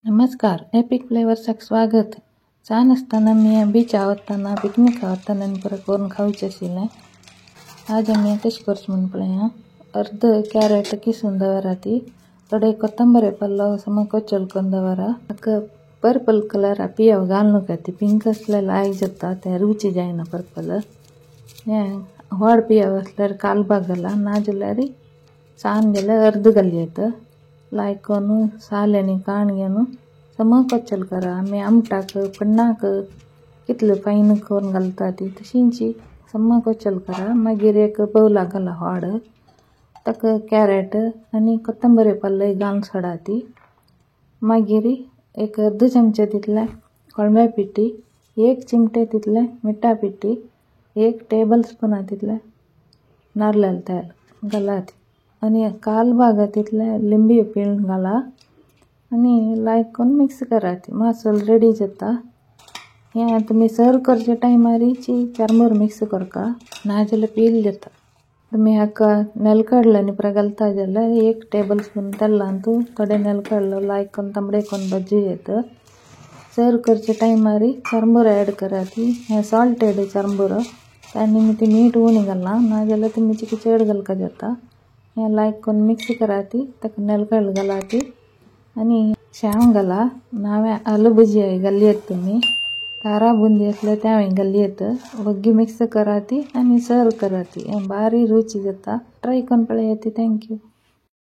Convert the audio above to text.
नमस्कार, एपिक फ्लेवर्साक स्वागत। सान आसतना आमी बिचा वतना पिकनिका वतना आनी पुरो करून खावचें आशिल्लें। आज आमी कशें करचें म्हूण पळया। अर्द कॅरेट किसून दवरा ती, थोडे कोथंबरे पल्लव सम कोचल करून दवरा। ताका पर्पल कलर पियाव घालूं ती, पिंक आसल्यार लायक जाता, तें रुची जायना पर्पल। हें व्हड पियाव आसल्यार कालबाग घाला, नाजाल्यार सान जाल्यार अर्द घालयेत। लायक करून साल आनी काण घेवन सम कोचल करा। आमी आमटाक पण्णाक कितले फायन करून घालता ती तशींच सम कोचल करा। मागीर एक बवला घाला व्हड, ताका कॅरेट आनी कोथंबरे पल्लय घालून सोडा ती। मागीर एक अर्द चमचे तितलें कोळंब्या पिठी, एक चिमटे तितलें मिठा पिठी, एक टेबल स्पुना तितलें नारयल तेल घाला ती आनी काल भागा तितलें लिंबी पिळून घाला आनी लायक करून मिक्स करा ती। मासोल रेडी जाता। हें तुमी सर्व करचे टायमारीची चरमूर मिक्स करका, नाजाल्यार पील जाता। तुमी हाका नेलकडले पुरो घालता जाल्यार एक टेबल स्पून तेलांत थोडे नेलकडलो लायक करून तांबडे करून भाजू येता। सर्व करचे टायमारी चरमूर ऍड करा ती। हें सॉल्टेड चरमूर, त्या निमित्त मीठ उणी घालना, नाजाल्यार तुमी चिकी चड घालका जाता। हें लायक करून मिक्स करा ती, ताका नेलकडले घाला ती आनी शेव घाला। नाव्या आलू भजी घाली येत, तुमी कारा बुंदी आसल्यार तें हांवें घाली येत। वग्गी मिक्स करा ती आनी सर्व करा ती। हें बारी रुची जाता। ट्राय करून पळयात ती। Thank you.